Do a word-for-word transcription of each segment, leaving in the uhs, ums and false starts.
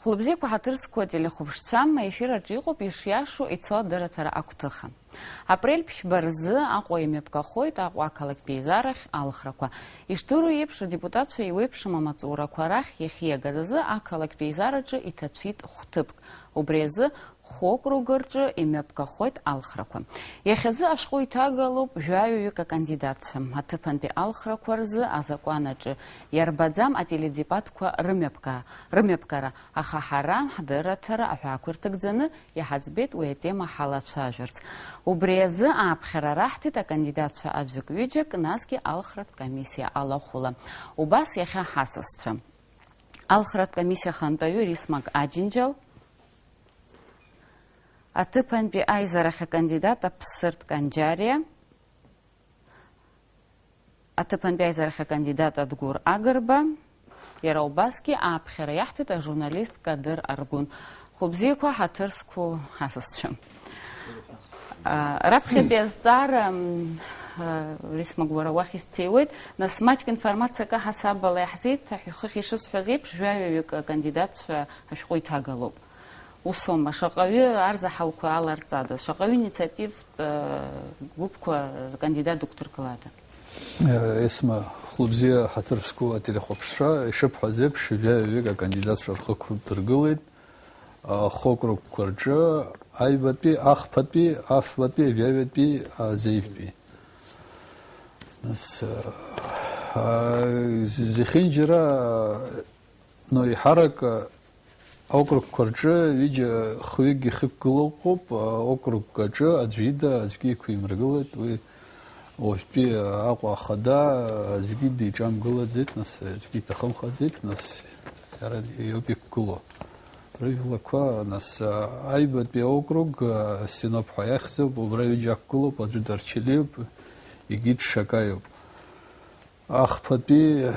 Хәлыбзиақәа, ҳаҭыр зқәу ателехәаԥшцәа, аефир аҿы иҟоуп ишиашоу ицо адырраҭара агәҭыха. Апрель ԥшьба рзы Аҟәа имҩаԥгахоит Аҟәа ақалақьтә еизарахь алхрақәа. Ишдыру еиԥш, адепутатцәа еиуеиԥшым амаҵурақәа рахь иахьиагаз азы ақалақьтә еизараҿы иҭацәит хәҭыԥк. Убри азы хә-округ рҿы имҩаԥгахоит алхрақәа. Иахьазы ашәҟәы иҭагалоуп жәаҩаҩык акандидатцәа. Аҭыԥантәи алхрақәа рзы азакәан аҿы иарбаӡам ателедебатқәа рымҩаԥга-, рымҩаԥгара, аха ҳара ҳдырраҭара аҳәаақәа ирҭагӡаны иҳаӡбеит уи атема ҳалацәажәарц. Убри азы ааԥхьара раҳҭеит акандидатцәа аӡәык-ҩыџьак, насгьы алхратә комиссиа алахәыла. Убас иахьа ҳасасцәа. Алхратә комиссиа ахантәаҩы Рисмак Аџьынџьал, аҭыԥантәи аизарахь акандидат Аԥсырҭ Канџьариа, аҭыԥантәи аизарахь акандидат Адгәыр Агрба, иара убасгьы ааԥхьара иаҳҭеит ажурналист Кадыр Аргәын. Хәылбзиақәа, ҳаҭыр зқәу ҳасасцәа. А, раԥхьатәи азҵаара, м, а, Рисмак, уара уахь исҭиуеит, нас маҷк информациа акы ҳасабала иаҳзеиҭаҳәа, хыхь ишысҳәаз еиԥш, жәаҩаҩык акандидатцәа ашәҟәы иҭагалоуп. Усоума, шаҟаҩы арзаҳалқәа аларҵадаз, шаҟаҩы инициативтә, э, гәыԥқәа ркандидат дықәдыргылада? Э, Есма, хәлыбзиа, ҳаҭыр зқәу ателехәаԥшцәа, ишыбҳәаз еиԥш, жәаҩаҩык акандидатцәа рхы ықәдыргылеит, а, хә-округқәа рҿы, аҩбатәи, ахԥатәи, афбатәи, жәаҩатәи, а, зеижәтәи. Нас, а, а, з-, зехьынџьара, Но еиҳарак, а, округқәа рҿы ҩыџьа хҩыкгьы хықәгылоуп, а, округк аҿы аӡәы ида аӡәгьы иқәимыргылеит, уи уажәтәи Аҟәа ахада аӡәгьы диҿамгылаӡеит, нас аӡәгьы иҭахымхаӡеит, нас иара иоуп иқәгылоу. Рыжәлақәа, нас, а, аҩбатәи аокруг, а, Синоп ҳәа иахьӡуп, убра ҩыџьа ақәгылоуп, аӡәы Дарчелиоуп, егьи Ҽшакаиуп. Ахԥатәи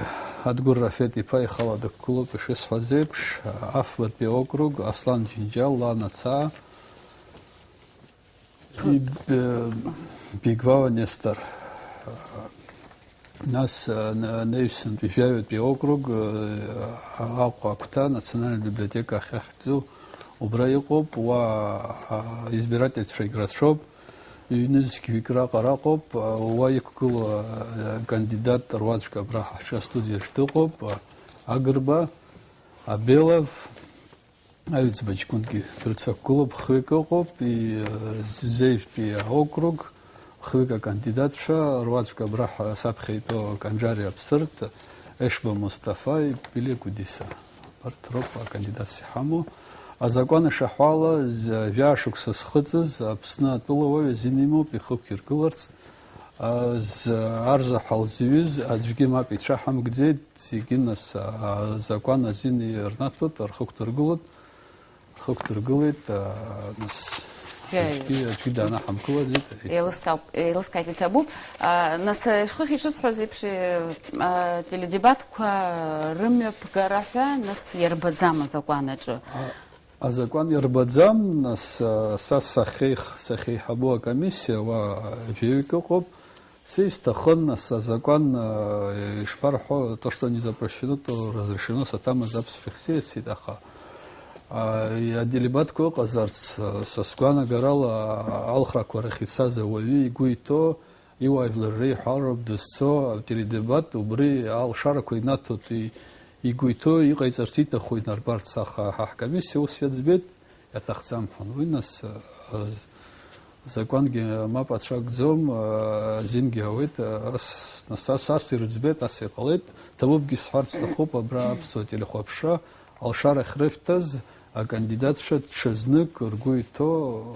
Адгәыр Рафет-иԥа ихала дықәгылоуп, ишысҳәаз еиԥш, афбатәи аокруг, Аслан Џьынџьал, лан ацаа, иб-, Бигвава Нестор. Нас, а, на-, анаҩсантәи жәаҩатәи аокруг, а, Аҟәа агәҭа, национальная библиотека ахьахьӡу, убра иҟоуп, уа, а, избирательцәагь рацәоуп. Ҩнызқьҩык раҟара ыҟоуп, уа иқәгылоу, а, кандидат руаӡәк абра ҳаҽы астудиаҿ дыҟоуп, а, Агрба, Абелов, аҩӡба ҷкәынгьы дрыцақәгылоуп, хҩык ыҟоуп, и, а, Зеижәтәи аокруг, хҩык акандидатцәа, руаӡәк абра ҳа-, саԥхьа итәоу Канџариа Аԥсырҭ, Ешба Мусҭафа, Пиле Гәдиса. Арҭ роуп акандидатс иҳамоу. Азакәан ишаҳәо ала, з-, жәаа шықәса зхыҵыз Аԥсны атәылауаҩ азин имоуп ихықәиргыларц. А, з-, арзаҳал зҩыз аӡәгьы мап ицәаҳамкӡеит, зегьы нас, а, азакәан азин ирнаҭоит, рхықәдыргылоит, рхықәдыргылеит, а, нас Жәаҩа. Аӡәгьы, аӡәгьы даанаҳамкылаӡеит. Еилыскаауп, еилыскааит, иҭабуп. А, нас, а, шәхыхь ишысҳәаз еиԥш, а, теледебатқәа рымҩаԥгара ҳәа, нас, иарбаӡам азакәан аҿы. А, азакәан иарбаӡам, нас, а, са сахьеих-, сахьеиҳабу акомиссиа, уа жәаҩык ыҟоуп. Са исҭахын, нас, азакәан, а, ишԥарҳәо, то, что не запрещено, то разрешено, саҭамыз аԥсшәахь сиасит, аха, а, и-, аделебатқәа ыҟазарц, а, са сгәаанагарала, а, алхрақәа рахь ицаз ауаҩы игәы иҭоу, иуаажәлар реиҳараҩык дызцо ателедебат убри алшарақәа инаҭоит, и-, игәы иҭоу, иҟаиҵарц иҭаху инарбарц, аха ҳа ҳкомиссиа ус иаӡбеит, иаҭахӡам ҳәа. Уи нас, а, з-, закәангьы мап ацәакӡом, а, азингьы ауеит, а, ас, нас ас, ас ирыӡбеит, ас иҟалеит, ҭабуп-гьы сҳәарц сҭахуп, абра аԥсуа телехәаԥшра алшара ахьрышәҭаз, акандидатцәа ҽазнык ргәы иҭоу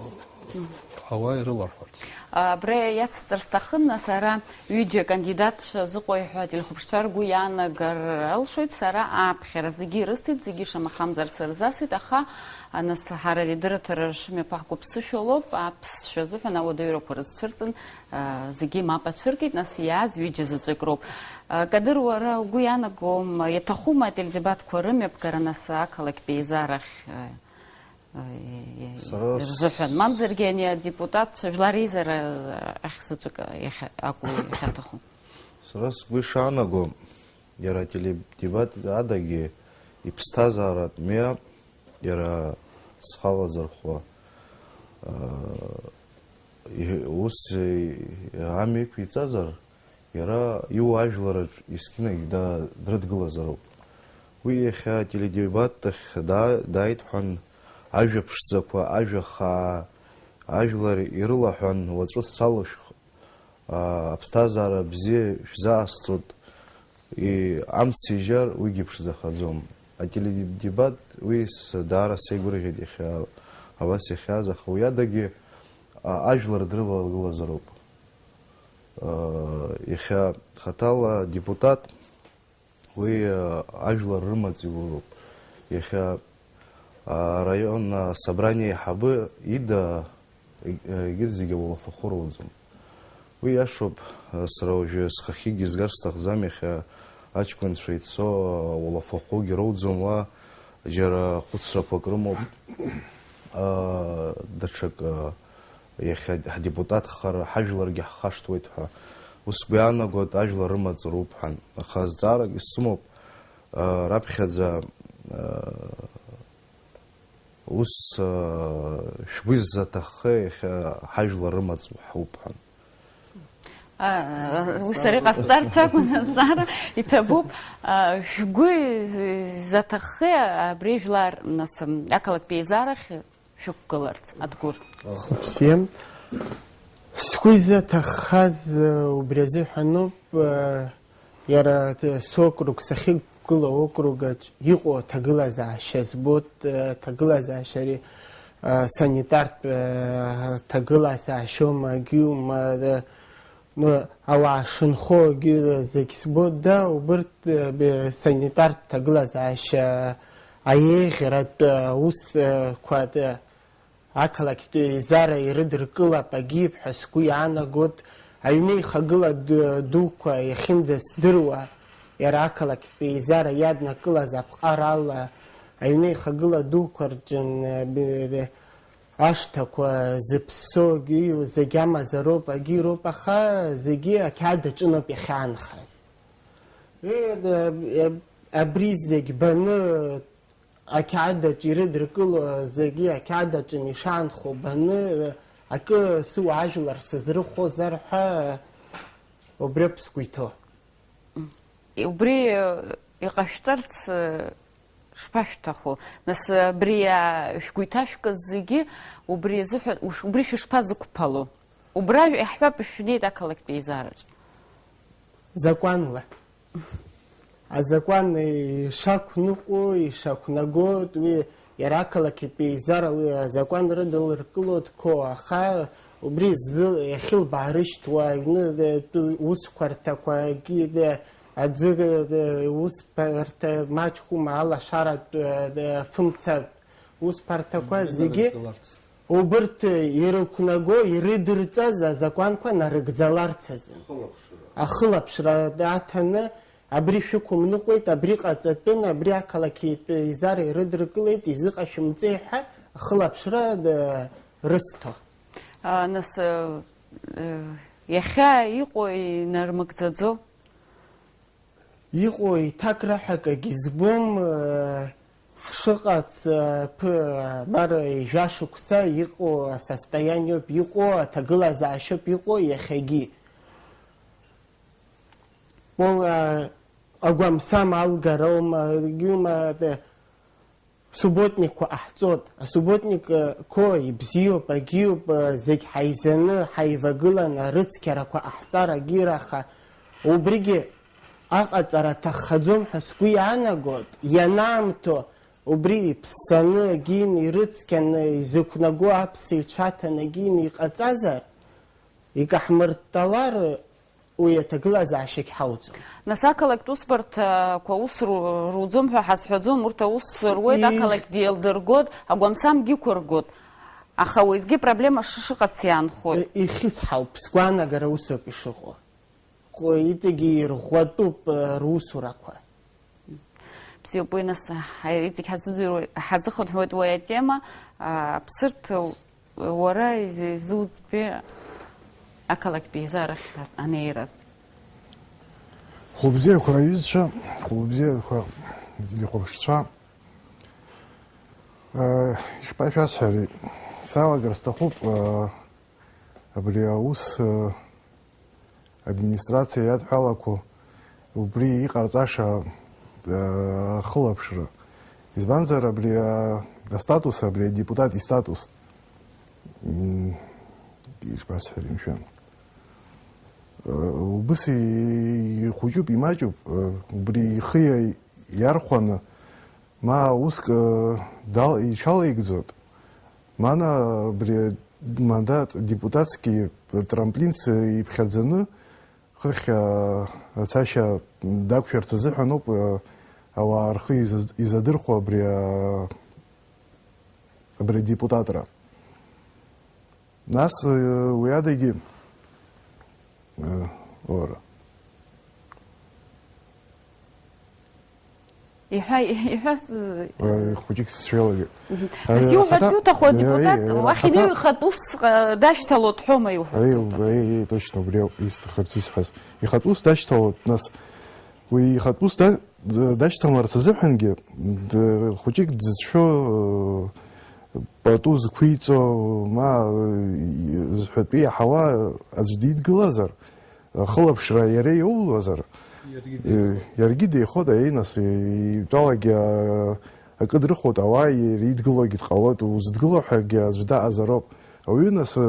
ауаа ирыларҳәарц. Абра иацсҵар сҭахын, нас, ара ҩыџьа акандидатцәа зыҟоу ҳәа ателехәаԥшцәа ргәы иаанагар алшоит, сара ааԥхьара зегьы ирысҭеит, зегьы шамахамзар сырзасит, аха, а, нас, ҳара ари адырраҭара шымҩаԥаҳго ԥсышәалоуп, аԥсшәа азыҳәан ауадаҩрақәа рызцәырҵын, а, зегьы мап ацәыркит, нас иааз ҩыџьа заҵәык роуп. А, Кадыр, уара угәы иаанагом, иаҭахума ателедебатқәа рымҩаԥгара, нас, ақалақьтә еизарахь, а, Сара с- рзыҳәан, мамзаргьы ани адепутатцәа жәлар реизара ахь заҵәык иахьа-, акәу иахьаҭаху? Сара сгәы ишаанаго, иара ателедебат адагьы иԥсҭазааратә мҩа иара зхала зырхуа, аа, и-, ус, и-, амҩа иқәиҵазар, иара иуа ажәлараҿ есқьынагь да-, дрыдгылазароуп. Уи иахьа ателедебат ахь даа-, дааит ҳәан, ажәа ԥшӡақәа, ажәа хаа, ажәлар ирылаҳәан, уаҵәы салышәх, аа, аԥсҭазаара бзиа шәзаасҵоит, и-, амц ижьар, уигьы ԥшӡахаӡом. Ателедебат уи с-, даара сеигәырӷьеит иахьа абас иахьааз, аха уи адагьы, а, ажәлар дрывагылазароуп. Иахьа хаҭала депутат, уи, а, ажәлар рымаҵ иулоуп. Иахьа, а, араион асабрание аиҳабы ида, егь-, егьырҭ зегьы ауалафахәы роуӡом. Уи иашоуп, а, сара уажәы схахьгьы изгар сҭахӡам, иахьа аҷкәынцәа ицо, а, ауалафахәгьы роуӡом, уа џьара хәыцрақәак рымоуп, а, даҽак, а, Иахьа ҳдепутатхар, ҳажәларгьы ҳхашҭуеит ҳәа. Ус сгәы иаанагоит, ажәлар рымаҵ роуп ҳәа. Аха зҵаарак исымоуп, а, раԥхьаӡа, а, ус, а, шәгәы изаҭаххеи иахьа ҳажәлар рымаҵ ҳауп ҳәа. А, ус ара иҟасҵарц акәын, азҵаара иҭабуп. А, шәгәы из-, изаҭаххеи абри жәлар, нас, м, ақалақьтә еизарахь шәықәгыларц, Адгәыр? Бзиа. Сгәы изаҭаххаз, э, убри азыҳәаноуп, э, иара, э, сокруг, сахьықәгылоу округаҿ иҟоу аҭагылазаашьа збоит, э, аҭагылазаашьа ари, э, санитартә, э, ҭагылазаашьоума, агьиума, э, Ну, ауаа шынхогьы зегь збоит, да, убырҭ, э, бе-, санитартә ҭагылазаашьа аиеиӷьратә, э, усқәа, э, ақалақьтә еизара ирыдыркылап агьип ҳәа сгәы иаанагоит, аҩнеихагыла ду-, дуқәа иахьынӡасдыруа, иара ақалақьтә еизара иаднакылаз аԥҟарала аҩнеихагыла дуқәа рҿы, э, бе-, Ашҭақәа зыԥссоугьы зегь амазароуп, агьироуп, аха зегьы ақьаад аҿыноуп иахьаанхаз. Э, э, абри зегь баны, ақьаад аҿы ирыдыркыло зегьы ақьаад аҿы ишаанхо баны, акы сыуаажәлар сызрыхәозар ҳәа убриоуп сгәы иҭоу. Убри, э, иҟашәҵарц, э, шԥашәҭаху? Нас, э, абри, а, шәгәы иҭашәкыз зегьы убри азыҳәа, уш-, убри шәышԥазықәԥало? Убра иаҳҳәап, шәнеит ақалақьтә еизараҿ. Закәанла. Азакәан ишақәныҟәо, ишақәнаго, уи Иара ақалақьтәи еизара уи азакәан рыдылыркыло дқәоу, аха убри зы-, иахьылбаарышьҭуа аҩны, э, тәы-, усқәа рҭақәагьы, э, аӡы, э, усԥарҭа маҷхәыма, алашаратә, э, э, фымцатә усԥарҭақәа зегьы, убырҭ ирықәнаго, ирыдырҵаз азакәанқәа нарыгӡаларц азы. Ахылаԥшра. Ахылаԥшра аҭаны, Абри шәықәымныҟәеит, абри ҟаҵатәын, абри ақалақьтәи еизара ирыдыркылеит, изыҟашәымҵеи ҳәа ахылаԥшра, э, рызҭо. А, нас, э, э, иахьа иҟоу инармыгӡаӡо? Иҟоу еиҭакраҳәа акагьы збом, э, ҳшыҟац, э, ԥы-, мар ҩажәа шықәса иҟоу асостоианиоуп иҟоу, аҭагылазаашьоуп иҟоу иахьагьы. Уа, агәамсам алгароума, егьиума, субботникқәа ҟаҳҵоит. Асубботникқәа ибзиоуп, агьиуп, зегь ҳаизаны, ҳаивагыланы, арыцқьарақәа ҟаҳҵар агьира, аха убригьы аҟаҵара аҭаххаӡом ҳәа сгәы иаанагоит, ианаамҭоу убри иԥссаны, агьины, ирыцқьаны, изықәнаго аԥса ицәаҭаны, агьины иҟаҵазар, икаҳмыртталар, Уи аҭагылазаашьагь ҳауӡом. Нас ақалақьтә усбарҭақәа ус ру-, руӡом ҳәа ҳазҳәаӡом, урҭ аус руеит, Ии. Ақалақь деилдыргоит, агәамсамгьы ықәыргоит. Аха уеизгьы проблема шы-, шыҟац иаанхоит. Ихьысҳауп, сгәаанагара усоуп ишыҟоу. Ҟо-, иҵегьы ирӷәӷәатәуп, э, русурақәа. Бзиоуп, уи нас, ҳа-, иҵегь ҳазыӡырҩуа-, ҳазыхынҳәуеит уи атема, а, Аԥсырҭ Уара изы-, изуӡбеи ақалақьтә еизарахь анеира? Хәылбзиақәа аҩызцәа, хәылбзиақәа зегьы хәаԥшцәа, Э, ишԥашәасҳәари, салагар сҭахуп, э, абри аус, э, администрациа иадҳәалақәо убри иҟарҵаша, э, ахылаԥшра. Избанзар, абри, э, астатус, абри адепутат истатус, м, ишԥасҳәари, мшәан? Э, убыс и-, ихәыҷуп, имаҷуп, э, убри ихы иа-, иархәаны, ма уск, э, дал-, иҽалаигӡоит, ма на абри мандат депутатски трамплинс иԥхьаӡаны, хыхь, э, ацашьа дақәшәарц азыҳәаноуп, э, ауаа рхы изаз-, изадырхәо абри, э, абри адепутатра. Нас, э, уи адагьы, э, ора. Иҳәа, иҳәа с- Э, хәыҷык сцәеилагеит. Мгм. Э, Нас иуҳәарц ахаҭа- иуҭаху, э, адепутат э, уахь ахаҭа- инеиуа ихатә ус, э, дашьҭало дҳәома иуҳәарц Аиу, иуҭаху? Аиу, аиу, точно, убри ауп исҭахарц исҳәаз. Ихатә ус дашьҭало, нас уи ихатә ус да-, д-, дашьҭаларц азыҳәангьы, д-, хәыҷык дзыцәшәо, э, пату зқәиҵо, ма, э, зҳәатәы иаҳауа аӡә дидгылазар, ахылаԥшра иара иоулозар, Иаргьы э, деихоит. Иаргьы деихоит, аиеи, нас, э, итәалагьы, а, акы дрыхәоит, ауаа иридгылогьы дҟалоит, узыдгыло ҳәагьы аӡә даҟазароуп. Ауаҩы, нас, э,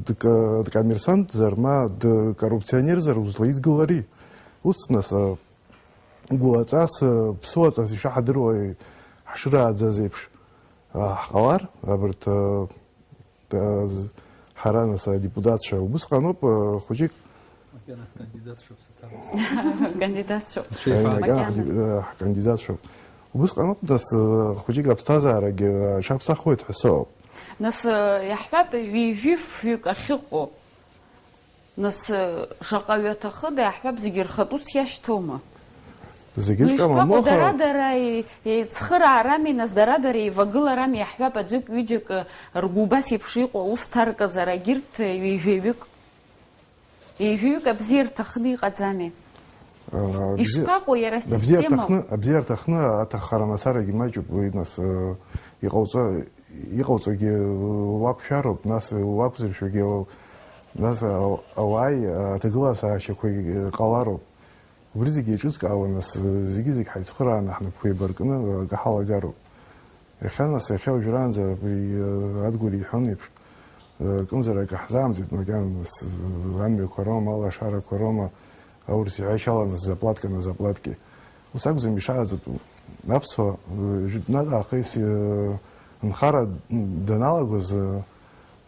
дк-, дкоммерсантзар, ма дкоррупционерзар узлаидгылари? Ус, нас, а, гәлаҵас, э, ԥсуаҵас ишаҳадыруа, э, ҳшырааӡаз еиԥш, а, ҳҟалар, абарҭ, э, Ҳара, нас, адепутатцәа убысҟаноуп, э, хәыҷык. Макьана ҳкандидатцәоуп, саҭамыз. Кандидатцәоуп. Макьана. Макьана. Ҳди-, э, ҳкандидатцәоуп. Убысҟаноуп, нас, э, хәыҷык аԥсҭазаарагьы, э, аҽаԥсахуеит ҳәа сыҟоуп. Нас, э, иаҳҳәап, ҩажәи фҩык ахьыҟоу. Нас, э, шаҟа ҩаҭахыда, иаҳҳәап, зегьы рхатә ус иашьҭоума? Зегьы Ну, зҿамам, ишԥаҟоу, аха дара-дара е-, еицхыраарами, нас дара-дара еивагыларами, иаҳҳәап, аӡәык-ҩыџьак, э, ргәы убас еиԥш иҟоу аус ҭарказар, агьырҭ, э, ҩажәаҩык, ҩажәаҩык абзиа рҭахны иҟаӡами? А, абзиа-, Ишԥаҟоу иара абзиа системала? Рҭахны, абзиа рҭахны аҭаххара мацарагьы маҷуп, уи, нас, э, иҟауҵо, иҟауҵогьы уақәшәароуп, нас уақәзыршәогьы, нас ау-, ауааи аҭагылазаашьақәеи ҟалароуп. Убри зегьы еиҿызкаауа, нас, зегьы-зегь ҳаицхырааны ҳнапқәа еибаркны акы ҳалагароуп. Иахьа, нас, иахьа уажәраанӡа абри, э, Адгәыр иҳәон еиԥш, э, акымзарак ҳзаамҵит, макьана, нас, э, амҩақәа роума, алашарақәа роума, аурыс иҳәашьала, нас, заплатка на заплатки. Ус акәӡам ишааӡатәу. Аԥсуа, э, жәытәнатә аахыс, э, нхара даналагоз, э,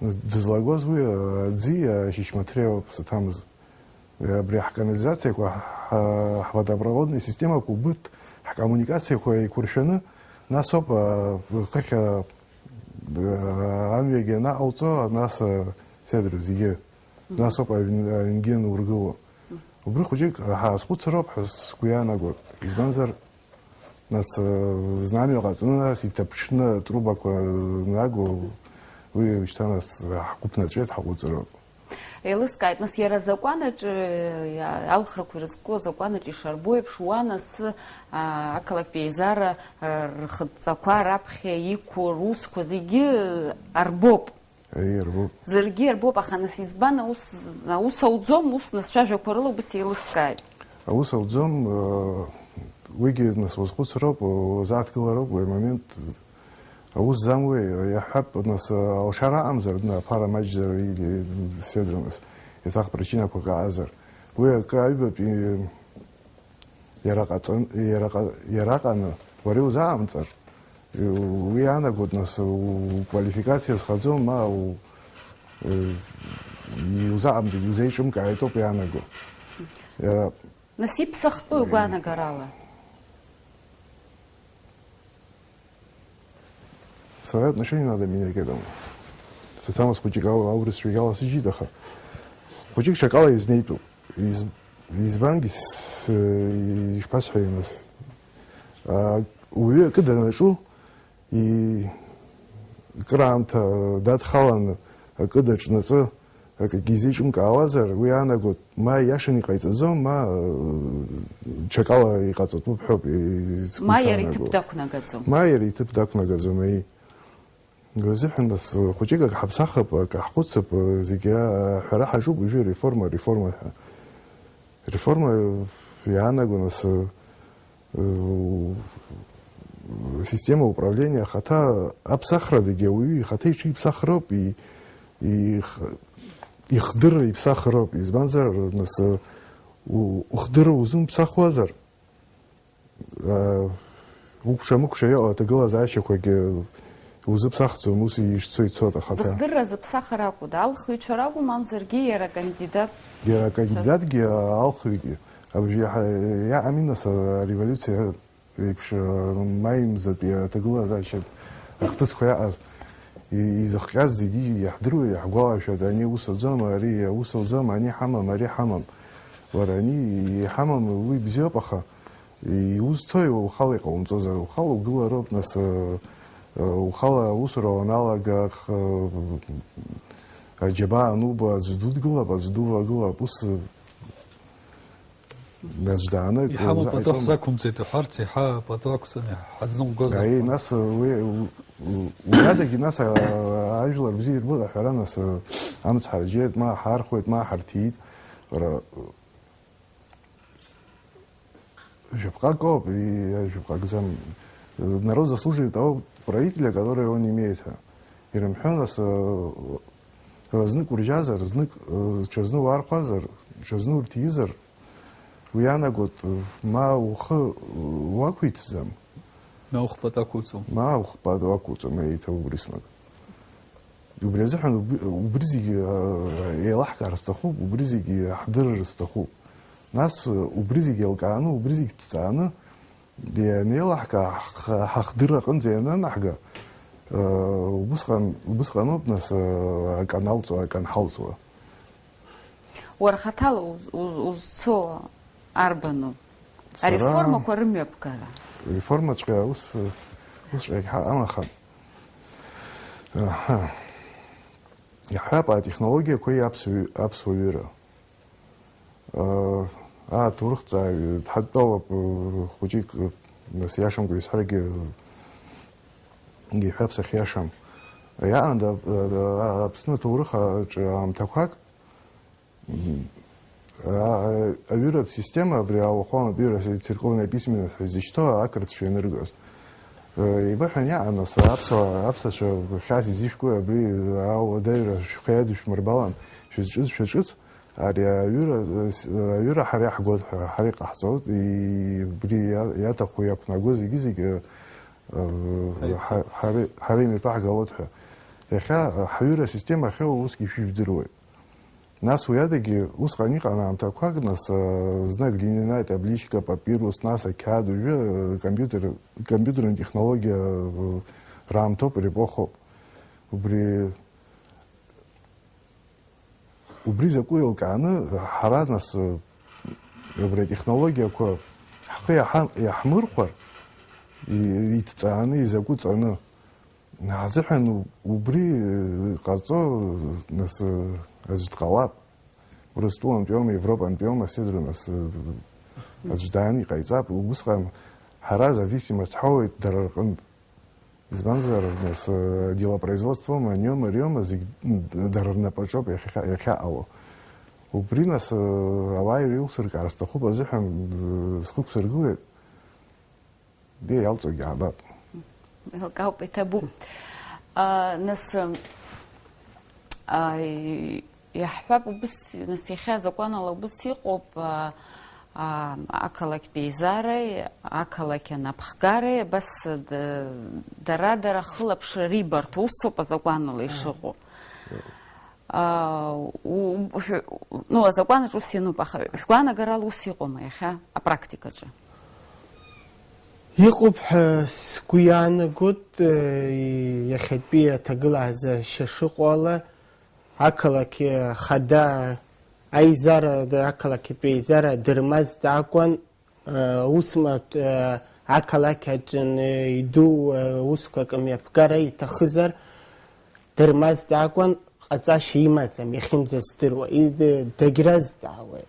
дызлагоз уи, э, аӡи, э, ашьышьмаҭреи ауп, саҭамыз. Абри ҳканализациақәа, ҳ-, ҳводопроводный системақәа убырҭ ҳкоммуникациақәа еиқәыршәаны, нас ауп, а, хыхь, а, амҩагьы анаҟауҵо, нас, а, седру зегьы, нас ауп аҩн-, аҩнгьы анургыло. Убри хәыҷык ҳаазхәыцроуп ҳәа сгәы иаанагоит. Избанзар, Нас, э, знамҩа ҟаҵаны, нас иҭаԥҽны трубақәа, э, нагоу, уи уажәшьҭа, нас, ҳгәы ԥнаҵәеит, ҳаҟәыҵроуп. Еилыскааит, нас, иара азакәан аҿы, э, алхрақәа ирызку азакәан аҿы ишарбо еиԥш, уа, нас, а, ақалақьтәи аизара, а, рхыдҵақәа раԥхьа иқәу русқәа зегьы, э, арбоуп. Аиеи, ирбоуп. Ӡәыргьы ирбоуп, аха нас избан аус, аус ауӡом, ус нас шәажәақәа рыла убас еилыскааит. Аус ауӡом, э, уигьы нас уазхәыцроуп, уазааҭгылароуп, уи амомент аус зам уи, иаҳҳәап, нас, э, алшара аҟамзар, дна аԥара маҷзар, или седра нас, еиҭах причинақәак аазар. Уи акы аҩбатәи Иара ҟаҵан-, иара ҟа-, иара ҟаны уара иузаамҵар, уи иаанагоит, нас, уквалификациа зхаӡом, ма у-, иузаамҵит, иузеиҿымкааит ауп иаанаго. Иара Нас иԥсахтәу игәаанагарала? Свое отношение надо менять к этому. Сацамыз хәыҷык ау-, аурыс ҩагьала сыжьит, аха хәыҷык ҽакала изнеитәуп. Из-, избангьы с-, ишԥасҳәари нас? А, уаҩы акы данаҿу, и-, краамҭа дадхаланы акы даҿнаҵы, акгьы изеиҿымкаауазар, уи иаанагоит, ма ииашаны иҟаиҵаӡом, ма, э, ҽакала иҟаҵатәуп ҳәоуп, и-, сгәы Ма иара иҭыԥ ишаанагоу. Дақәнагаӡом. Ма иара иҭыԥ дақәнагаӡом, еи. Уи азыҳәан, нас, хәыҷык акы ҳаԥсахып, акы ҳхәыцып, зегьы аҳәара ҳаҿуп уажәы реформа, реформа ҳәа. Реформа иаанаго, нас, система управления ахаҭа аԥсахра зегьы ауаҩы ихаҭа иҽиԥсахроуп, и-, их-, ихдырра иԥсахроуп. Избанзар, нас, у-, ухдырра узымԥсахуазар, Уқәша-мықәша иҟоу аҭагылазаашьақәагьы узыԥсахӡом, ус ишцо ицоит ахаҭа. Зыхдырра зыԥсахыр акәу, алхыҩцәа ракәу, мамзаргьы иара акандидат? Иара акандидатгьы, алхыҩгьы. Абжьы иаҳа-, иаами, нас, ареволиуциа еиԥш, маи мзатәи аҭагылазаашьатә ахҭысқәа иаҟаз, и-, изыхҟьаз зегьы иаҳдыруеит, иаҳгәалашәоит, ани ус ауӡом, ари ус ауӡом, ани ҳамам, ари ҳамам. Уара, ани иҳамам, уи бзиоуп, аха Иузҭои, ухала иҟаумҵозар, ухала угылароуп, нас, э, э, ухала аусура уаналага, х-, э, аџьабаа ануба, аӡә дудгылап, аӡә дувагылап, ус, э, аӡә дааны, Иҳамоу э, пату ҟаиҵома? Ҳзақәымҵеит уҳәарц, иаҳа пату ақәҵаны ҳазныҟәгозар. Аи, нас, э, уи, у-, у-, уи адагьы, нас, а, ажәлар бзиа ирбоит аҳәара, нас, э, амцҳара џьеит, ма ҳархәеит, ма ҳарҭиит, ра-, Жәаԥҟак ауп, и-, жәаԥҟакӡам. Народ заслуживает того правителя, которого он имеет ҳәа. Ирымҳәои, нас, э, знык уржьазар, знык, э, ҽазны уархәазар, ҽазны урҭизар, уи иаанагоит, э, ма ухы, э, уақәиҭӡам. Ма ухпа дақәуҵом. Ма ухпа дақәуҵом, еиҭа убрисмак. Убри азыҳәан убри, убри зегьы, э, еилаҳкаар сҭахуп, убри зегьы ҳдырыр сҭахуп. Нас, э, убри зегьы еилкааны, убри зегьы ҭҵааны, ианеилаҳкаа, ҳх-, ҳахдырра аҟынӡа иананаҳга, э, убысҟан, убысҟаноуп, нас, э, акы аналҵуа, акы анҳалҵуа. Уара хаҭала уз-, уз-, узцо арбану? Сара Ареформақәа рымҩаԥгара. Реформаҵәҟьа ус, ус ҿагьҳа-, амаха. Аҳа. Иаҳҳәап, атехнологиақәеи аԥсуаҩ-, аԥсуаҩыра. Э, аа, ҭоурыхҭҵааҩ дҳадтәалоуп, э, хәыҷык, э, нас иашамкәа исҳәаргьы, э, иҳәап сахьиашам. Иаанда, э, э, Аԥсны аҭоурых аҿы аамҭақәак, мгм, а-, а-, аҩыратә система, абри ауахәаматә ҩыра, церковная письменность ҳәа изышьҭоу ақырҭцәа ианыргоз. Э, еибыҳәан иаан, нас, аԥсуаа, аԥсацәа хьаас изышәкуеи абри, ауадаҩра шәхы иадышәмырбалан, шәызҿыз шәаҿыц, Ари аҩыра, аҩыра ҳара иаҳгоит ҳәа, ҳара иҟаҳҵоит, и-, убри иа-, иаҭаху иақәнаго зегьы-зегьы, э, ҳа-, ҳара, ҳара имҩаԥаҳгалоит ҳәа. Иахьа, э, ҳаҩыра асистема ахьыҟоу усгьы шәыжәдыруеит. Нас уи адагьы, усҟан иҟан аамҭақәак, нас, э, зны аглиняная табличка, папирус, нас ақьаад, уажәы, э, компьютер, компьютерная технология, э, раамҭоуп, репохоуп. Убри Убри закәу еилкааны, ҳара, нас, убри атехнологиақәа ҳхы иаҳа-, иаҳмырхәар, и-, иҭҵааны, изакәу ҵаны, ҳазыҳәан убри ҟаҵо, нас, аӡә дҟалап. Урыстәылантәиоума, Европантәиоума, сеидру, нас, аӡә дааны иҟаиҵап. Убысҟан ҳара зависимость ҳауеит дара рҟынтә. Избанзар, нас, э, делопроизводствома, аниома, ариома, зегь, м, дара рнапаҿоуп иахьа-, иахьаҟало. Убри, нас, э, ауаа ирылсыркаар сҭахуп азыҳәан, э, схы қәсыргылеит. Ди, иалҵуагьы аабап. Еилкаауп, иҭабуп. А, нас, а, и-, Иаҳҳәап, убыс, нас, иахьа азакәанала убыс иҟоуп, а, а, ақалақьтә еизареи, ақалақь анапхгареи, абас д-, дара-дара ахылаԥшра рибарҭо усоуп азакәанала ишыҟоу. А, у-, шә-, ну, азакәанаҿ ус иануп, аха шәгәаанагарала ус иҟоума иахьа апрактикаҿы? Иҟоуп ҳәа сгәы иаанагоит, э, иахьатәи аҭагылазаашьа шыҟоу ала, Ақалақь хада аизара, ақалақьтә еизара дырмазт акәын, усмаҭ ақалақь аҿы иду усқәак мҩаԥгара иҭахызар, дырмазт акәын, ҟаҵашьа имаӡам, иахьынӡаздыруа, дагьразҵаауеит.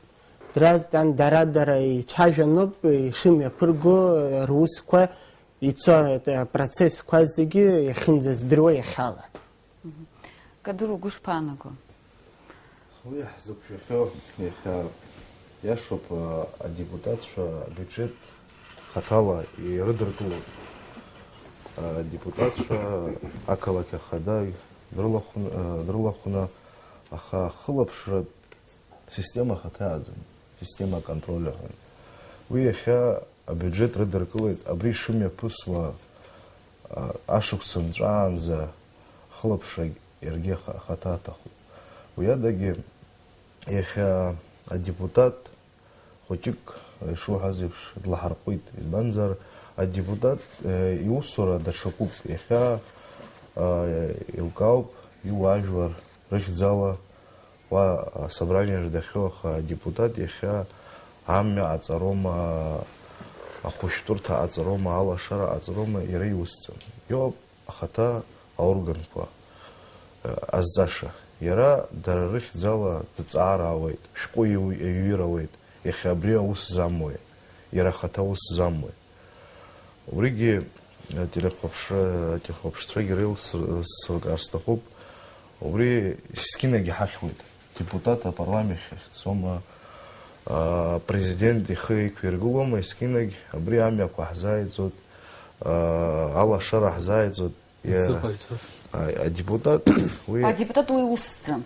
Дразҵаан, дара-дара ицәажәаноуп ишымҩаԥырго русқәа ицо апроцессқәа зегьы иахьынӡаздыруа иахьала. Кадыр, угәы шԥаанаго? Уи ҳзықәшәахьоу иахьа иашоуп, а, адепутатцәа абиуџьеҭ хаҭала ирыдыркылоит. Адепутатцәа ақалақь ахада дрылахәын-, а, дрылахәны, аха ахылаԥшратә система хаҭа иаӡам, система аконтроля ҳәа. Уи иахьа абиуџьеҭ рыдыркылеит, абри шымҩаԥысуа, а, ашықәс нҵәаанӡа ахылаԥшрагь иаргьы аха-, ахаҭа аҭахуп. Уи адагьы иахьа адепутат хәыҷык, ишуҳәаз еиԥш, длаҳарҟәит. Избанзар, адепутат, э, иусура даҽакуп. Иахьа, э, еилкаауп иуаажәлар рыхьӡала уа асобраниаҿ дахьыҟоу, аха адепутат иахьа амҩа аҵароума, ахәышәтәырҭа аҵароума, алашара аҵароума, иара иусӡам. Иоуп ахаҭа аорганқәа, э, азҵаша. Иара дара рыхьӡала дҵаара ауеит, шәҟәы иу-, иҩыр ауеит, иахьа абри аус замуеи, иара ахаҭа аус замуеи. Убригьы, э, телехәаԥшра-, телехәаԥшцәагьы реилсыр-, сыркаар сҭахуп. Убри есқьынагь иҳахьуеит. Депутат апарламент ахь ицома, а, президент ихы иқәиргылома, есқьынагь абри амҩақәа ҳзааиҵоит, а, алашара ҳзааиҵоит. Иа-, Ицыҟаиҵоит. А, адепутат, уи Адепутат уи усӡам.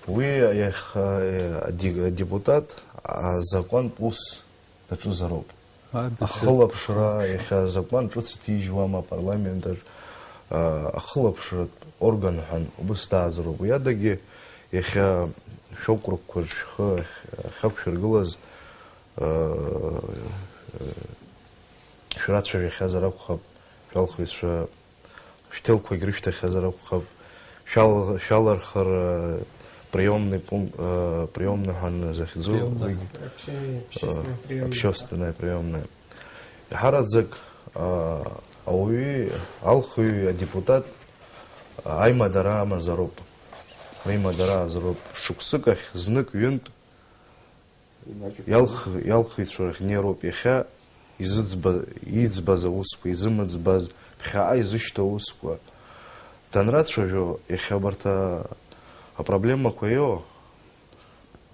Уи иаха-, ади-, адепутат азакәантә ус даҿызароуп. Абиуџьет. Ахылаԥшра, иахьа азакәан ҿыц иҭижьуама апарламент аҿ, а, ахылаԥшратә орган ҳәа убыс дааӡароуп. Уи адагьы иахьа шәокругқәа рҿы шәхы ахь-, ахьақәшәыргылаз, а, шәрацәажәахьазар акәхап, шәалхыҩцәа шәҭелқәагь рышәҭахьазар акәхап, шәал-, шәалырхыр, э, приёмный пункт, э, приёмный ҳәа захьӡу, Приёмная. Уигь, Общение, э, общественная приёмная. Общественная приёмная. Иҳараӡак, э, ауаҩы, алхыҩы, адепутат, э, аимадара амазароуп. Аимадара азароуп. Шықәсык ахь знык, ҩынтә Иалх-, иалхыҩцәа рахь днеироуп иахьа изыӡба-, иӡбаз аусқәа, изымыӡбаз, ԥхьаҟа изышьҭоу аусқәа. Данрацәажәо, иахьа абарҭ а-, апроблемақәа иоу,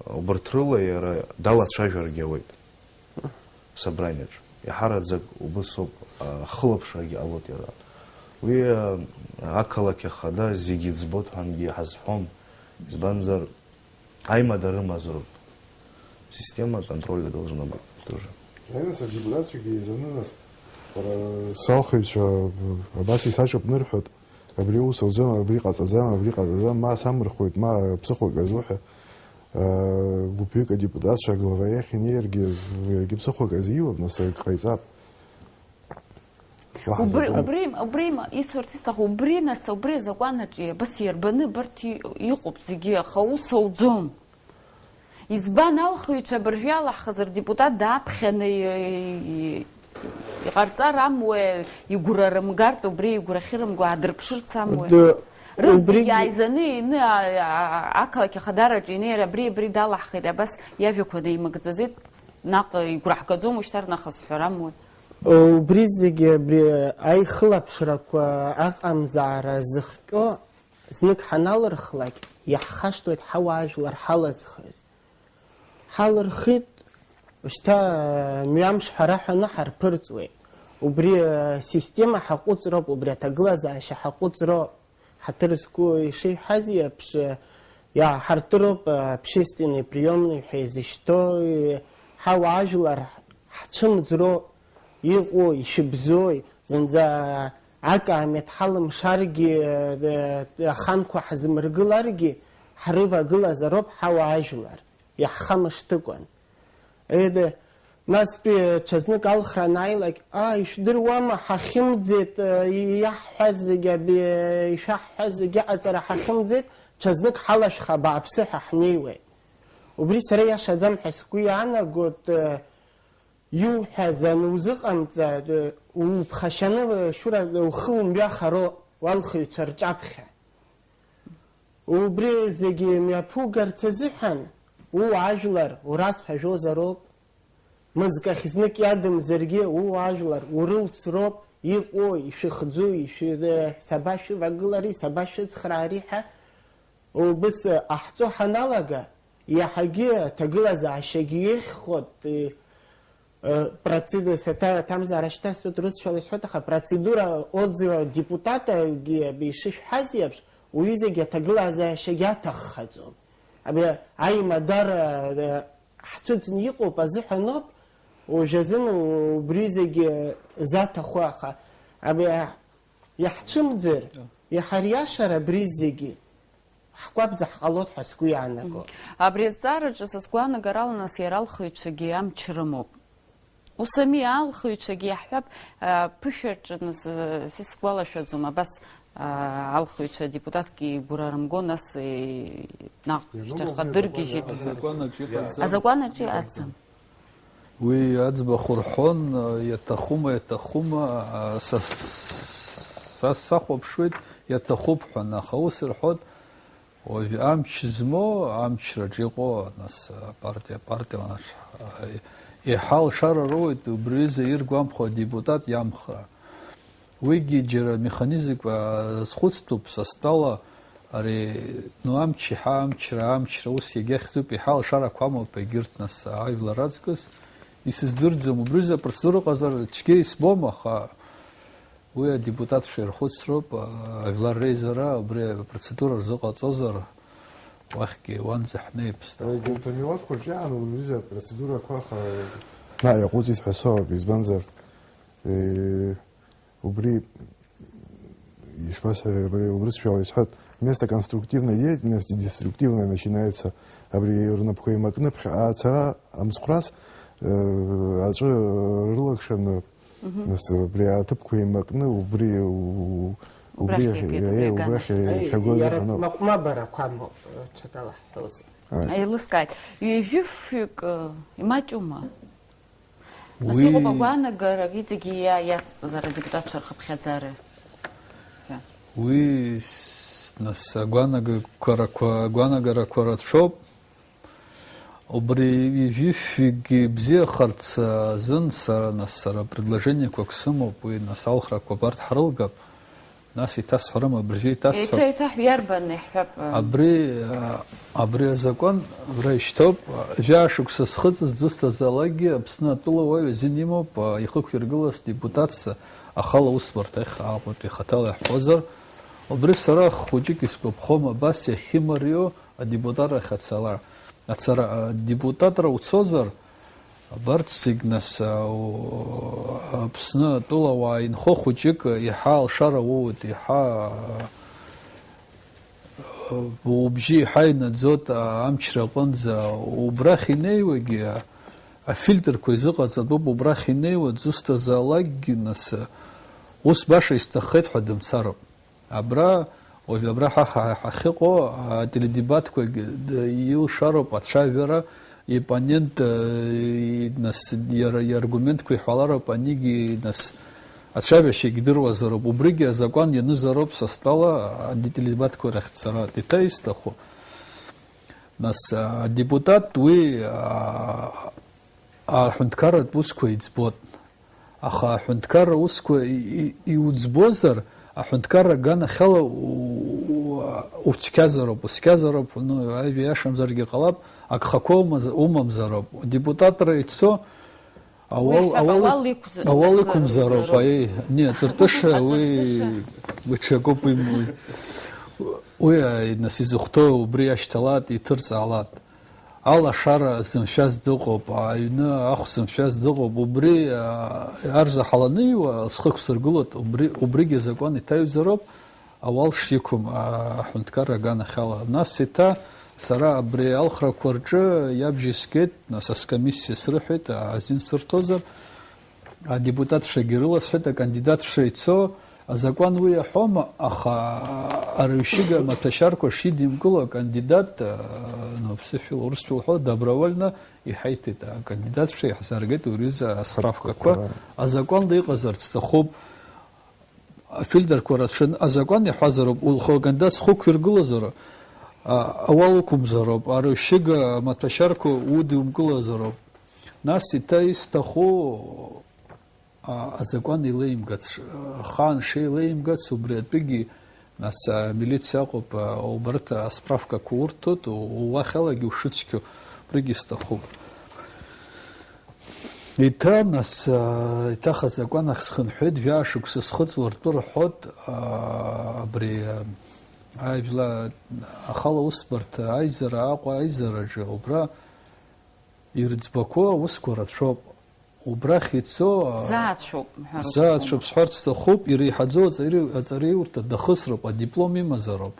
убарҭ рыла иара далацәажәаргьы ауеит асобраниаҿ. Иаҳараӡак убыс ауп, а, ахылаԥшрагьы ҟалоит иара. Уи, а, ақалақь ахада зегьы ӡбоит ҳәангьы ҳазҳәом. Избанзар, Аимадара рымазароуп. Система контроля должна быть тоже. Аинас адепутатцәагьы еизаны, нас, уара салхыҩцәа абас исаҿыпнырҳәоит, абри ус ауӡом, абри ҟаҵаӡам, абри ҟаҵаӡам, ма самырхуеит, ма ԥсыхәак азуҳәа, э, гәыԥҩык адепутатцәа аглава иахь инеиргьы, иаргьы ԥсыхәак азиуп, нас, ак ҟаиҵап. Уаҳа Убри, закәан. Убри, убри ма-, исҳәарц исҭаху, убри, нас, убри азакәанаҿы абас иарбаны абарҭ и-, иҟоуп зегьы, аха ус ауӡом. Избан алхыҩцәа абыржәы иалаҳхыз рдепутат дааԥхьаны и-, и-, иҟарҵар амуеи, игәра рымгартә, убри игәра ахьырымго аадырԥшырц амуеи? Д-, Рызегьы убригьы ааизаны ины, а-, а-, ақалақь ахадараҿы инеир, абри, абри далаҳхит, абас иажәақәа наимыгӡаӡеит, наҟ игәра ҳгаӡом, ушьҭарнахыс ҳәара амуеи? Убри зегьы абри аихылаԥшрақәа аҟамзаара зыхҟьо знык ҳаналырхлак, иаҳхашҭуеит ҳауаажәлар ҳалазхыз. Ҳалырхит, шьҭа мҩамш ҳара ҳәаны ҳарԥырҵуеит. Убри асистема ҳаҟәыҵроуп, убри аҭагылазаашьа ҳаҟәыҵроуп. Ҳаҭыр зқәу ишеиҳәаз еиԥш, иааҳартыроуп, общественный приёмный ҳәа изышьҭоу, ҳауаажәлар ҳцәымӡроу иҟоу, ишәыбзои, зынӡа акаамеҭ ҳалымшаргьы, аханқәа ҳзымыргыларгьы, ҳрывагылазароуп ҳауаажәлар. Иаҳхамышҭыкәан. Еде, настәи ҽазнык алхра анааилак, аа, ишәдыруама, ҳахьымӡеит, э, иаҳҳәаз зегьы, аби-, ишәаҳҳәаз зегьы аҟаҵара ҳахьымӡеит, ҽазнык ҳалашәха, абааԥсы ҳәа ҳнеиуеит. Убри сара иашаӡам ҳәа сгәы иаанагоит, э, иуҳәаз анузыҟамҵа, э, уԥхашьаны, э, шәура, э, ухы умҩахароуп, уалхыҩцәа рҿаԥхьа. Убри зегьы мҩаԥугарц азыҳәан, ууаажәлар урацәажәозароуп. Мызкахь знык иадамзаргьы, ууаажәлар урылсроуп, иҟоу, ишәыхӡу, ишәы-, сабашәывагылари, сабашәыцхраари ҳәа убыс ҟаҳҵо ҳаналага, иаҳагьы аҭагылазаашьагьы еиӷьхоит, э, э, процеду-, саҭа-, аҭамзаара шьҭасҵоит, рысшәала исҳәоит, аха процедура отзыва депутатагьы ишышәҳәаз еиԥш, уҩызагьы аҭагылазаашьагьы аҭаххаӡом. Абри аимадара, э, ҳцәыӡны иҟоуп азыҳәаноуп, уажәазын убри зегьы заҭаху, аха абри иаҳцәымӡыр, иҳариашар абри зегьы, ҳгәабза ҳҟалоит ҳәа сгәы иаанаго. Абри азҵаараҿы са сгәаанагарала, нас, иара алхыҩцәагьы амч рымоуп. Ус ами, алхыҩцәагьы иаҳҳәап, а, ԥышәаҿы, нас, а, са сгәалашәаӡом, абас, а, алхыҩцәа адепутатгьы игәра рымго, нас, е, наҟ Ианума шьҭахьҟа убри дыргьежьит азакәан азы. Азакәанаҿ иҟаӡам. Азакәанаҿ иҟаӡам. Уи аӡбахә рҳәон, иаҭахума, иаҭахума, са, са сахәаԥшуеит, иаҭахуп ҳәа, аха ус рҳәоит, уажә амч змоу, амчраҿ иҟоу, нас, апартиа, апартиа, нас, еиҳа алшара роуеит убри аҩыза иргәамԥхо адепутат иамхра. Уигьы џьара механизмк азхәыцтәуп, са стәала, ари, ну, амч иаҳа амчра, амчра, ус иагьахьӡуп, иаҳа алшарақәа амоуп егьырҭ, нас, ажәлар аҵкыс. Исыздырӡом, убри аҩыза апроцедура ыҟазар цәгьа исбом, аха уи адепутатцәа ирхәыцроуп, а, ажәлар реизара убри апроцедура рзыҟаҵозар, уахьгьы уанӡа ҳнеип, сҭахуп. Егьырҭ амилаҭқәа рҿиаан уи аҩыза апроцедурақәа, аха Наҟ иаҟәыҵит ҳәа соуп, избанзар, э, Убри, ишԥасҳәари, абри убрысшәала исҳәоит, вместо конструктивной деятельности деструктивная начинается, абри рнапқәа еимакны ԥхьаҟа ацара амцхәрас, э, аҵәы рылакшаны, Мгм. нас, абри аҭыԥқәа еимакны, убри, у-, Убрахь убри иагеит, иахь-, убри э, убрахь аганахь. Иахьагоз Иара иҟаноуп. Мап-, мабарақәа амоуп, ҽакала ҳҳәозар. Ааи. Еилыскааит. Ҩажәи фҩык, э, имаҷума? Нас Уи иҟоуп агәаанагарак иҵегьы иа-, иацҵазар адепутатцәа рхыԥхьаӡара ҳәа. Уи с-, нас агәаанагарақәа, агәаанагарақәа рацәоуп. Убри ҩажәи фҩыкгьы бзиахарц азын сара, нас сара предложениақәак сымоуп, уи нас алхрақәа абарҭ ҳрылгап. Нас иҭасҳәарым, абыржәы иҭасҳәап. Еиҭа, еиҭаҳәа иарбан иаҳҳәап, ы, Абри, а, абри азакәан абра ишьҭоуп. Жәаа шықәса зхыҵыз дызусҭазаалакгьы Аԥсны атәылауаҩ азин имоуп, а, ихықәиргылаз депутатс ахала усбарҭахь Аҟәатәи хаҭала иаҳҳәозар. Убри сара хәыҷык исгәаԥхом, абас иахьымариоу адепутатрахь ацала-, ацара, адепутатра уцозар, Абарҭ зегь, нас, а, у-, Аԥсны атәылауаа инхо хәыҷык иаҳа алшара уоуеит, иаҳа, а, убжьы иаҳа инаӡоит, а, амчра аҟынӡа. Убрахь инеиуагьы, а, афильтрқәа изыҟаҵатәуп, убрахь инеиуа дызусҭазаалакгьы, нас, а, ус баша исҭаххеит ҳәа дымцароуп. Абра, уажә абра ҳа, ҳа, ҳахьыҟоу, ателедебатқәагь д-, илшароуп ацәажәара, ипонент, э, и-, нас, иара иаргументқәа иҳәалароуп, анигьы, нас, ацәажәашьагь идыруазароуп. Убригьы азакәан ианызароуп са стәала ателедебатқәа рахь дцара. Иҭа исҭаху. Нас, а, адепутат уи, а, аҳәынҭқарратә усқәа иӡбот. Аха аҳәынҭқарра усқәа и-, и-, иуӡбозар, аҳәынҭқарра аганахьала у-, у-, уцқьазароуп, уцқьазароуп, ну, аҩ-, иашамзаргьы ҟалап, агхақәа умаз-, умамзароуп. Адепутатра ицо, ауал, Уи ҳәа ауал, ауал иқәз-, ауал иқәз-, иқәымзароуп, зароуп. Аиеи, не, аҵыртыша, уи, Аҵыртыша. Уи ҽакуп, уи, уи, уи, аи, нас изыхәҭоу убри иашьҭалат, иҭырҵаалат. Алашара зымшәаз дыҟоуп, аҩны ахә зымшәаз дыҟоуп, убри, а, арзаҳал аныҩуа, зхы ықәсыргылоит, убри, убригьы азакәан иҭаҩзароуп, ауал шиқәым, а, аҳәынҭқарра аганахьала. Нас еиҭа сара абри алхрақәа рҿы иабжьысгеит, нас аскомиссиа срыҳәеит, а, азин сырҭозар, Адепутатцәагьы рыласҳәеит, акандидатцәа ицо, азакәан уи иаҳәома, аха арҩшьыга амаҭәашьарқәа шидимкыло акандидат, а, ну, ԥсышәала, урысшәала уҳәо, добровольно иҳаиҭеит, акандидатцәа иаҳзааргеит уи рҩыза асправкақәа. Азакәанла иҟазарц сҭахуп. Афильтрқәа рацәаны, азакәан иаҳәазароуп, ухы акандидат зхы уқәиргылазароуп, а, ауал уқәымзароуп, арҩшьыга амаҭәашьарқәа удимкылазароуп. Нас еиҭа исҭаху, А, азакәан еилеимгац, ахаан шеилеимгац, убри атәыгьы, нас, амилициа ыҟоуп, а, убарҭ асправкақәа урҭоит, у-, уахьалагьы ушыцқьоу, убригьы сҭахуп. Еиҭа, нас, а, еиҭах азакәан ахь схынҳәит, жәаа шықәса схыҵуа ртәы рҳәоит, а, абри, а, ажәла-, ахала усбарҭа аизара Аҟәа аизараҿы, убра ирыӡбақәоу аусқәа рацәоуп. Убрахь ицо, а, Заацәоуп, ҳәа ргәы ззаацәоуп сҳәарц сҭахуп, иреиҳаӡоу аҵари-, аҵареиурҭа дахысроуп, адиплом имазароуп.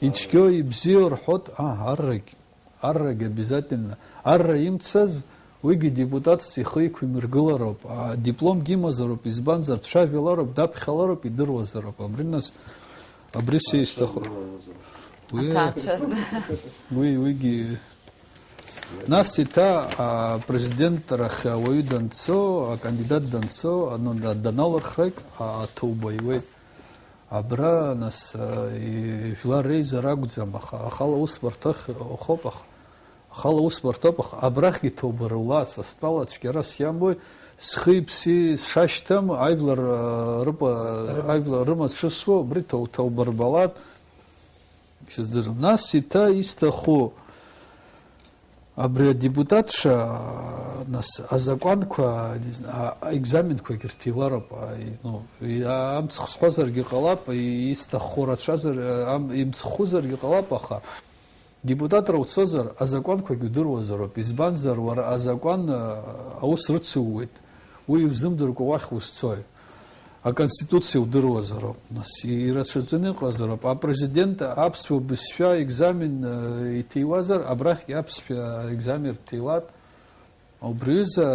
Ицәгьоу, ибзиоу рҳәоит, а, аррагь, аррагь обязательно. Арра имцаз, уигьы депутатс ихы иқәимыргылароуп, адипломгьы имазароуп, избанзар, дцәажәалароуп, даԥхьалароуп, идыруазароуп. Абри нас, абри са исҭаху. Уи, Аҭаацәа. Уи, уигьы Нас еиҭа, а, апрезидент рахь ауаҩы данцо, акандидат данцо, ану, да-, даналырхрагь, а, аҭоуба иуеит. Абра, нас, а, и-, жәлар реизара акәӡам, аха, ахала усбарҭахь ыҟоуп, аха, ахала усбарҭоуп, аха абрахьгьы ҭоуба рулац, астәала цәгьарас иамои, схи-ԥси сшашьҭам, ажәлар, а, рыпа-, ажәлар рымаҵ шысуа, убри ҭоу-, ҭоуба рбалат, исыздырам. Нас еиҭа исҭаху, Абри адепутатша, нас, азакәанқәа, не знаю, а, аекзаменқәагь рҭилароуп, а, и-, ну, и-, а, амцхә сҳәозаргьы ҟалап, и-, исҭаххо рацәазар, а, ам-, имцхәызаргьы ҟалап, аха депутатра уцозар, азакәанқәагь удыруазароуп. Избанзар, уара азакәан, а, аус рыцуеит. Уи иузымдыркәа уахь узцои? Аконституциа удыруазароуп, нас, и-, ирацәаӡаны иҟазароуп. Апрезидент аԥсуа бызшәа екзамен, э, иҭиуазар, абрахьгьы аԥсшәа екзамен рҭилат. Убри аҩыза,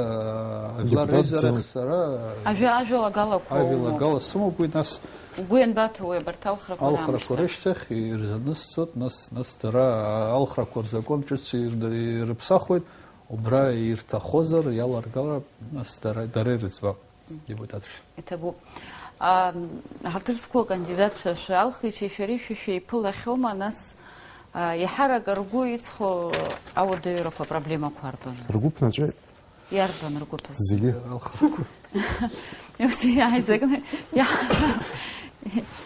э, жәлар Депутатӡам. Реизарахь сара, э, Ажәа-, ажәалагалақәа умоуп. Ажәалагала сымоуп уи, нас, Угәы ианбаҭоу уи абарҭ алхрақәа алхрақәа раамышьҭахь? Рышьҭахь ирзанысҵоит, нас, нас дара алхрақәа рзакәан ҿыц ирд-, ирыԥсахуеит, убра ирҭахозар, иаларгалап, нас дара, дара ирыӡбап. Депутатцәа. Иҭабуп. А, ҳаҭыр зқәу акандидатцәа шәалхыҩцәеи шәареи шәа-, шәеиԥылахьоума, нас, а, еиҳарак ргәы иҵхо ауадаҩрақәа, апроблемақәа арбан? Ргәы ԥнаҵәеит. Иарбан ргәы ԥызҵо? Зегьы. Алхрақәа. Ус иааизакны, иа-,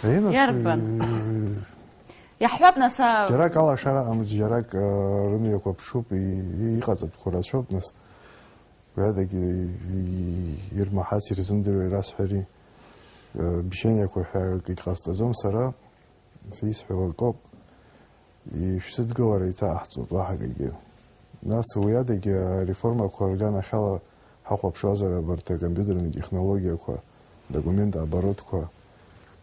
Аинас, Иарбан? Э, Иаҳҳәап, нас, а, џьарак алашара амц, џьарак, э, рымҩақәа ԥшуп, и-, и-, иҟаҵатәқәа рацәоуп, нас. Уи адагьы и-, ирмаҳац, ирзымдыруа ирасҳәари, э, обещаниақәа ҳәа акгьы ҟасҵаӡом сара, са исҳәо акоуп, ишәсыдгылара еицаҟаҳҵоит, уаҳа акгьы. Нас уи адагьы ареформақәа рганахьала ҳахәаԥшуазар, абарҭ акомпиутерни технологиақәа, документ оборотқәа,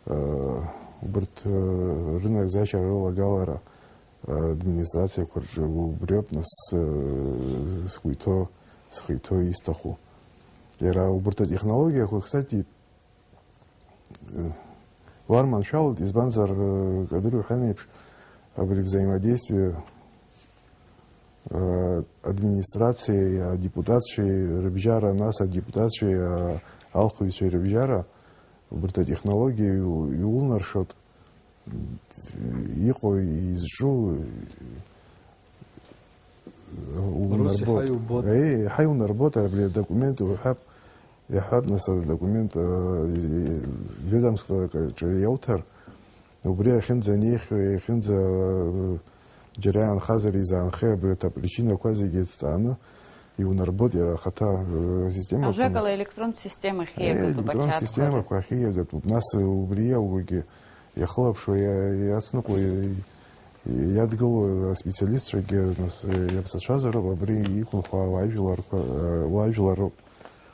э, убырҭ, э, рынагӡашьа рылагалара, администрациақәа рҿы убриоуп, нас, э, сгәы иҭоу, схы иҭоу исҭаху. Иара убарҭ атехнологиақәа, кстати, э, уарманшәалоит, избанзар, э, Кадыр иҳәан еиԥш, абри взаимодействие, э, администрациеи адепутатцәеи рыбжьара, нас адепутатцәеи, э, алхыҩцәеи рыбжьара, убарҭ атехнологиа иу-, иулнаршоит. Иҟоу, изҿу, Рус унарбоит. Иаҳа иубоит. Еи, иаҳа иунарбоит, абри адокумент уҳәап, иаҳҳәап, нас, адокумент, э, ведомствоаҿы иауҭар, убри ахьынӡанеихьоу, иахьынӡа, э, џьара иаанхазар изаанхеи, абри апричинақәа зегьы ҵҵааны, иунарбоит иара ахаҭа, э, системақәа, Ажәакала, нас. Електронтә система Е, ахьиагатәуп, електронтә ақьаадқәа системақәа ахьиагатәуп. Нас убри иалгогьы иахылаԥшуа, иа-, иацныҟәо, иа-, иадгыло аспециалистцәагьы, нас, э, иаԥсацәазароуп, абри иқәынхо ауаажәларқәа, э, уаажәлароуп.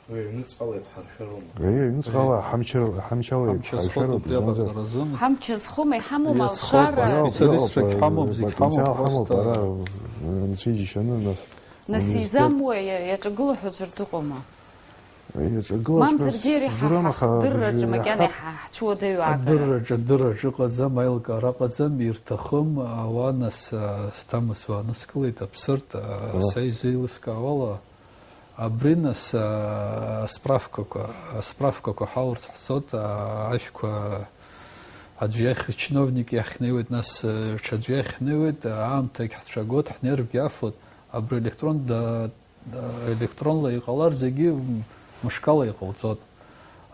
Уи аҩныҵҟала иаԥҳаршәароума? Уи аҩныҵҟала Уи ҳамчы-, ҳамчала Ҳамч иаԥҳаршәароуп, азхәатәуп избанзар, иаҟаҵаразын. Ҳамч азхума, иҳамоума Иазхоуп, алшара? Специалистцәагь Иоуп, ҳамоуп, зегь ҳамоуп, потенциал ҳамоуп, просто. Ара, э, анцәа иџьашьаны, нас, Нас университет изамуа иа-, иаҿагыло ҳәа аӡәыр дыҟоума? Иаҿагыло Мамзаргьы ари ҳа-, здырам, ҳа-, аха ҳдырраҿы макьана иаҳҳәап. Иҳа-, ҳчуадаҩу аагара. Адырраҿы, адырраҿы ыҟаӡам, аилкаара ыҟаӡам, ирҭахым, ауаа, нас, а, сҭамыз уаанызкылеит, абсырт, а, Ала. Са изеилыскаауала, абри, нас, а, асправкақәа, асправкақәа ҳаурц ҳцот, а, ашәқәа аӡә иахь, чиновник иахь ҳнеиуеит, нас, а, ҽаӡә иахь ҳнеиуеит, аамҭагь ҳцәагот, ҳнервгьы афоит, абри электронда Електронла иҟалар зегьы мышқала иҟауҵот.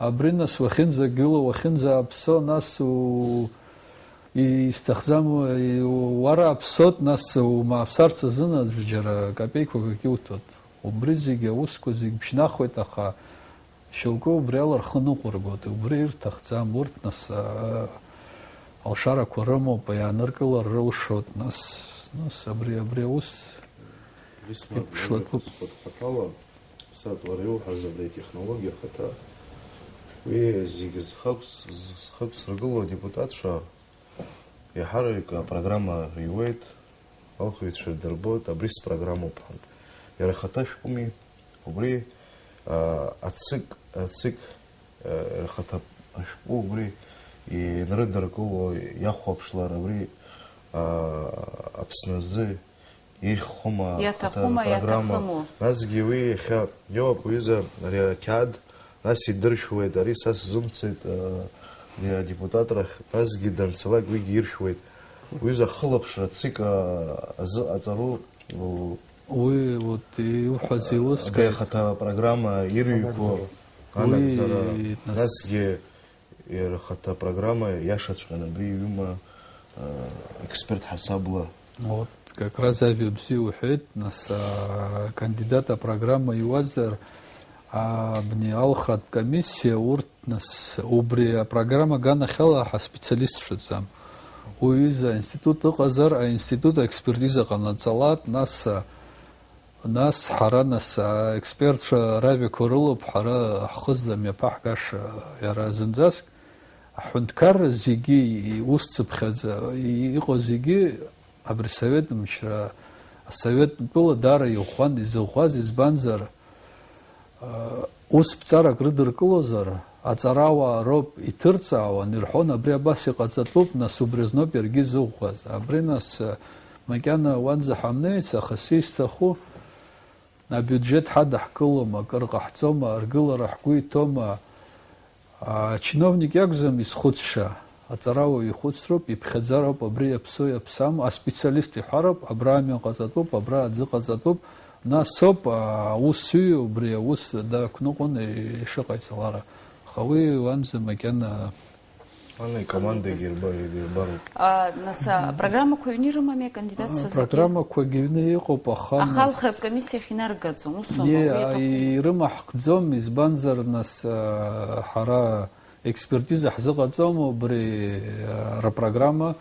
Абри, нас, уахьынӡагыло, уахьынӡааԥсо, нас у-, и-, исҭахӡам, у-, и-, уара аԥсот, нас умааԥсарц азын аӡә џьара капеиқәак акгьы уҭоит. Убри зегьы аусқәа зегь бжьнахуеит, аха шьоукы убри ала рхы ныҟәыргоит, убри ирҭахӡам. Урҭ, нас, а, алшарақәа рымоуп, иааныркылар рылшоит, нас, нас абри, абри аус Бисмарк иԥшлатәуп. Схәыҭхәаҭала, Саҭ, уара иуҳәаз абри атехнологиа ахаҭа, уи зегьы зхы ақәс-, зхы ақәсыргыло адепутатцәа, иаҳараҩык апрограмма иуеит, алхыҩцәа ирдырбоит, абри спрограммоуп ҳәа. Иара ихаҭа шәҟәыми, убри, а, ацык, ацык, а, ихаҭа ашәҟәы убри инрыдыркыло иахәаԥшлар, абри, а, Аԥсны азы Иххома, Иаҭахума, ахаҭа программа. Иаҭахыму? Насгьы уи иахьа иоуп, уҩыза, ари ақьаад, нас идыршәуеит, ари са сзымцеит, э, ари адепутатрахь, насгьы данцалак уигьы иршәуеит. Уҩыза, ахылаԥшра ЦИК, э, азыҟаҵару, у- Уи, вот, иуҳәаз абри еилыскааит. Ахаҭа программа ирыҩқәо Анагӡара. Анагӡара, Уи, нас- насгьы Иара ахаҭа апрограмма иашаҵәҟьаны абри иҩыма, а, експерт ҳасабла. Вот, как раз ажәа бзиа уҳәеит, нас, а, кандидат апрограмма иуазар, а, абни алхратә комиссиа урҭ, нас, убри апрограмма аганахьала ҳаспециалистцәаӡам. Уҩыза аинститут ыҟазар, аинститут аекспертиза ҟанаҵалат, нас, а, Нас ҳара, нас, аекспертцәа ражәақәа рылоуп ҳара ҳхы злам иаԥаҳгаша иара зынӡаск. Аҳәынҭқарра зегьы, ус цыԥхьаӡа иҟоу зегьы абри Совет мчра, Асовет тәыла даара иӷәӷәан изыӷәӷәаз, избанзар, Ус ԥҵарак рыдыркылозар, аҵарауаа роуп иҭырҵаауан, ирҳәон, абри абас иҟаҵатәуп, нас убри азноуп иаргьы изыӷәӷәаз. Абри, нас, макьана уанӡа ҳамнеиц, аха сисҭаху, абиуџьеҭ ҳадаҳкылома, акыр ҟаҳҵома, аргылара ҳгәы иҭома, Ачиновник иакәӡам изхәыцша, аҵарауаҩ ихәыцроуп, иԥхьаӡароуп, абри иаԥсоу иаԥсам, аспециалист иҳәароуп, абра амҩа ҟаҵатәуп, абра аӡы ҟаҵатәуп, нас ауп, аусзуҩы убри аус дақәныҟәон ишыҟаиҵалара. Аха уи уанӡа макьана Ана икомандагьы ирба-, ирбароуп. А, нас, а, программақәа ҩны ирымами акандидатцәа зегьы? Программақәагьы ҩны иҟоуп, аха, Аха нас алхратә комиссиа ахь инаргаӡом, ус аума? Не, Уи а, аҭахума? Ирымаҳхӡом, избанзар, нас, а, ҳара Експертиза ҳзыҟаҵом убри, э, рпрограмма.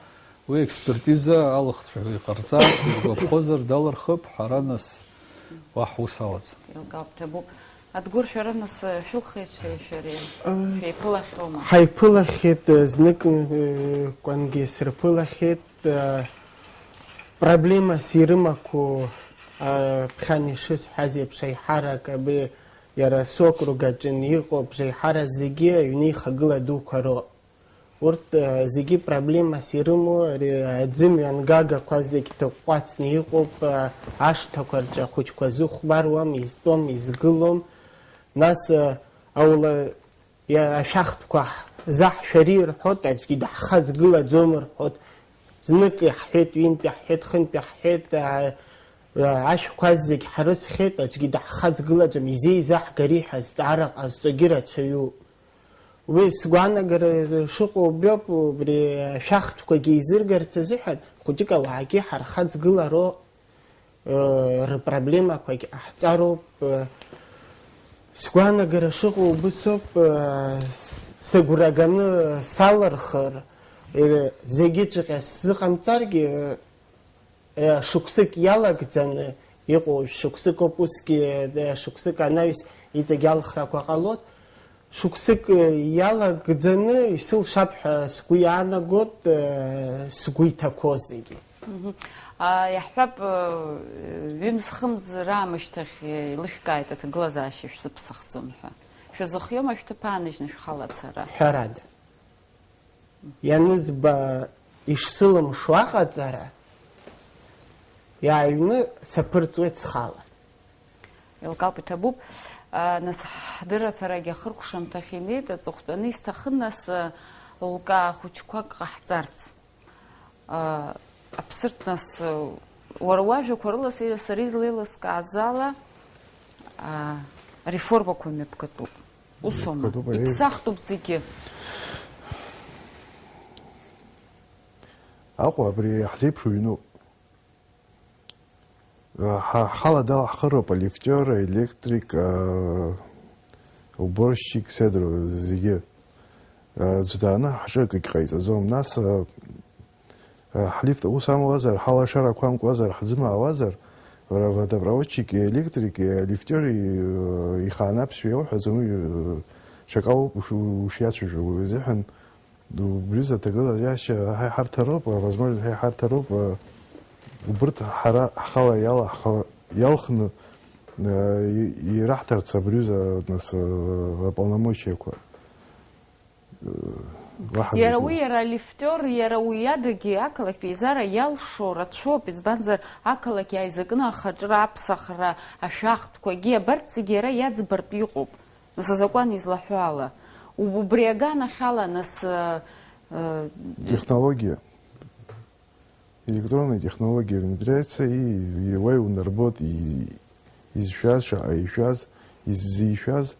Уи експертиза алхцәа иҟарҵар, иргәаԥхозар, далырхып, ҳара нас уаҳа ус алаӡам. Еилкаауп, ҭабуп. Адгәыр, шәара нас, э, шәылхеицәеи шәареи Э, шәеиԥылахьоума? Ҳаиԥылахьеит, э, знык, э, кәангьы сырԥылахьеит, э, проблемас ирымақәоу, э, ԥхьан ишысҳәаз еиԥш, аиҳарак абри Иара сокруг аҿы иҟоуп, бжеиҳарак зегьы аҩны ихагыла дуқәа роуп. Урҭ, э, зегьы проблемас ирымоу, ари аӡымҩан гагақәа зегь ҭыҟәҟәацны иҟоуп, э, ашҭақәа рҿы ахәыҷқәа зыхәмаруам, изтәом, изгылом. Нас, э, аула-, иа-, ашәахтәқәа ҳ-, заҳшәари рҳәоит, аӡәгьы даҳхаҵгылаӡом рҳәоит. Знык иаҳҳәеит, ҩынтә иаҳҳәеит, хынтә иаҳҳәеит, а, а, ашәқәа зегь ҳрыцхьеит, аӡәгьы даҳхаҵгылаӡом, изеизаҳгари ҳәа азҵаара ҟазҵогьы рацәаҩуп. Уи сгәаанагара шыҟоу убриоуп, убри ашәахтәқәагьы еизыргарц азыҳәан, хәыҷык ауаагьы ҳархаҵгылароуп, э, рпроблемақәагь ҟаҳҵароуп, э, сгәаанагара шыҟоу убысоуп, э, с-, сыгәра ганы салырхыр, э, зегьыҵәҟьа сзыҟамҵаргьы, э, Шықәсык иалагӡаны иҟоу, шықәсык ауп усгьы, э, шықәсык анаҩс иҵегь алхрақәа ҟалоит. Шықәсык, э, иалагӡаны исылшап ҳәа сгәы иаанагоит, э, сгәы иҭақәоу зегьы. Мгм. А, иаҳҳәап, э, ҩымз-хымз раамышьҭахь, э, еилышәкааит аҭагылазаашьа шәзыԥсахӡом ҳәа. Шәазыхиома шәҭыԥ ааныжьны шәхала ацара? Ҳәарада. Ианызба ишсылымшо аҟаҵара, иааҩны саԥырҵуеит схала. Еилкаауп, иҭабуп. А, нас ҳдырраҭарагьы ахыркәшамҭахь инеит, аҵыхәтәаны исҭахын, нас, а, лкаа хәыҷқәак ҟаҳҵарц. А, аԥсырҭ, нас, а, уара уажәақәа рыла се-, сара излеилыскааз ала, а, реформақәа мҩаԥгатәуп. Усоума? Иԥсахтәуп зегьы. Аҟәа абри ҳзеиԥшу ҩнуп. Ҳа ҳхала далаҳхыроуп алифтиор, аелектрик, уборщик, седро зегьы. Аӡә дааны ҳаҿы акгьы ҟаиҵаӡом. Нас ҳлифт аус амуазар, ҳалашарақәа амкуазар, ҳзымаауазар, уара водопроводчики, електрики, алифтиори ихааны аԥсшәа иауҳәаӡом, уи ҽакалоуп уш-, ушиацәажәо, уи азыҳәан убри азы аҭагылазаашьа ҳаиҳарҭароуп, авозможность ҳаиҳарҭароуп, убырҭ ҳара ҳхала иалаҳхла-, иалхны, и-, ираҳҭарц абри азы, нас, аполномочиақәа. Уаҳа Иара закәу? Уи, иара алифтиор, иара уи адагьы ақалақьтә еизара иалшо рацәоуп, избанзар, ақалақь иааизакны ахаҿра, аԥсахра, ашәахтәқәагьы, абарҭ зегьы иара иаӡбартә иҟоуп. Нас азакәан излаҳәо ала. У-, убри аганахьала, нас, э, э, Технологиа. Электронная технология внедряется, и, и уаҩ унарбоит, и, изшәаз шаҟа ишәаз, иззишәаз,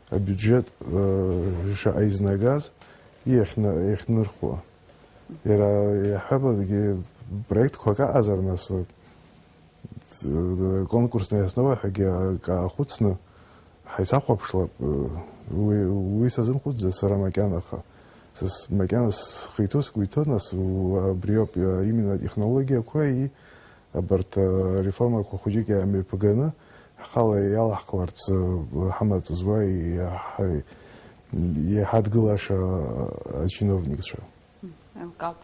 абиуџьет, э, шаҟа изнагаз, и иахьна-, иахьнырхуа. Иара иаҳҳәап, акгьы проектқәак аҟазар, нас, э, конкурсной основа ҳәагьы акы аахәыцны, ҳаицахәаԥшлап, уи, уи сазымхәыцӡа сара макьана, аха са с-, макьана схы иҭоу, сгәы иҭоу, нас, у-, абриоуп, именно атехнологиақәа и абарҭ, ареформақәа хәыҷык иаамҩаԥганы, ҳхала иалаҳхларц, ҳамаҵ зуа и-, ҳа-, иҳадгылаша ачиновникцәа. Еилкаауп.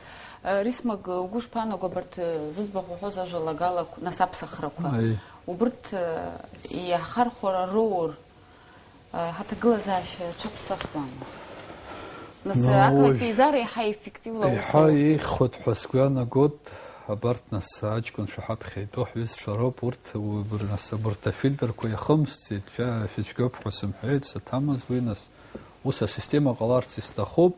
Э, Рисмаг, угәы шԥаанаго абарҭ, э, зыӡбахә уҳәоз ажәалагалақәа, нас аԥсахрақәа? Аи. Убырҭ, э, иаҳхархәара роур, э, ҳаҭагылазаашьа рҽаԥсахуама? Нас, ну, э, ақалақь уажә еизара еиҳа еффективла аус еиҳа ауп. Еиӷьхоит ҳәа сгәы иаанагоит, абарҭ нас аҷкәынцәа ҳаԥхьа итәоу ҳҩызцәа роуп, урҭ, убри нас абарҭ афильтрқәа иахымсӡеит, шәа-, шәыцәгьоуп ҳәа сымҳәеит, саҭамыз уи нас. Ус асистема ҟаларц исҭахуп.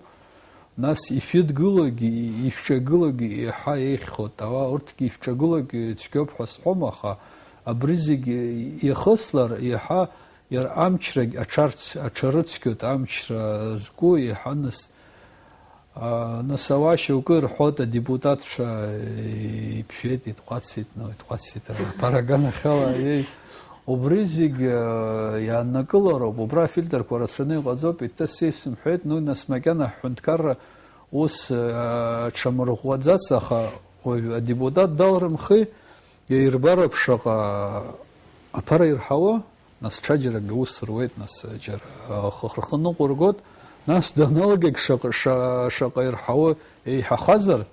Нас ишәыдгылогьы, ишәҿагылогьы еиҳа еиӷьхоит. Ауаа урҭгьы ишәҿагылогьы цәгьоуп ҳәа сҳәом, аха абри зегьы иахыслар, еиҳа иара амчрагь аҽарц-, аҽарыцқьоит, амчра зку еиҳа нас, а, нас ауаа шьоукы ирҳәоит, адепутатцәа иԥжәеит, итҟәацит, ну, итҟәацит, аԥара аганахьала, еи, Убри зегь, э, иааннакылароуп, убра афильтрқәа рацәаны иҟаҵоуп, иҭысс исымҳәеит, ну, нас макьана ҳҳәынҭқарра ус, э, ҽамырӷәӷәаӡац, аха уажә адепутат далрымхи, ирбароуп шаҟа аԥара ирҳауа, нас ҽаџьарагьы ус руеит, нас џьара, э, хы-, рхы ныҟәыргоит, нас даналгагь шаҟа, ша-, шаҟа ирҳауа еиҳахазар,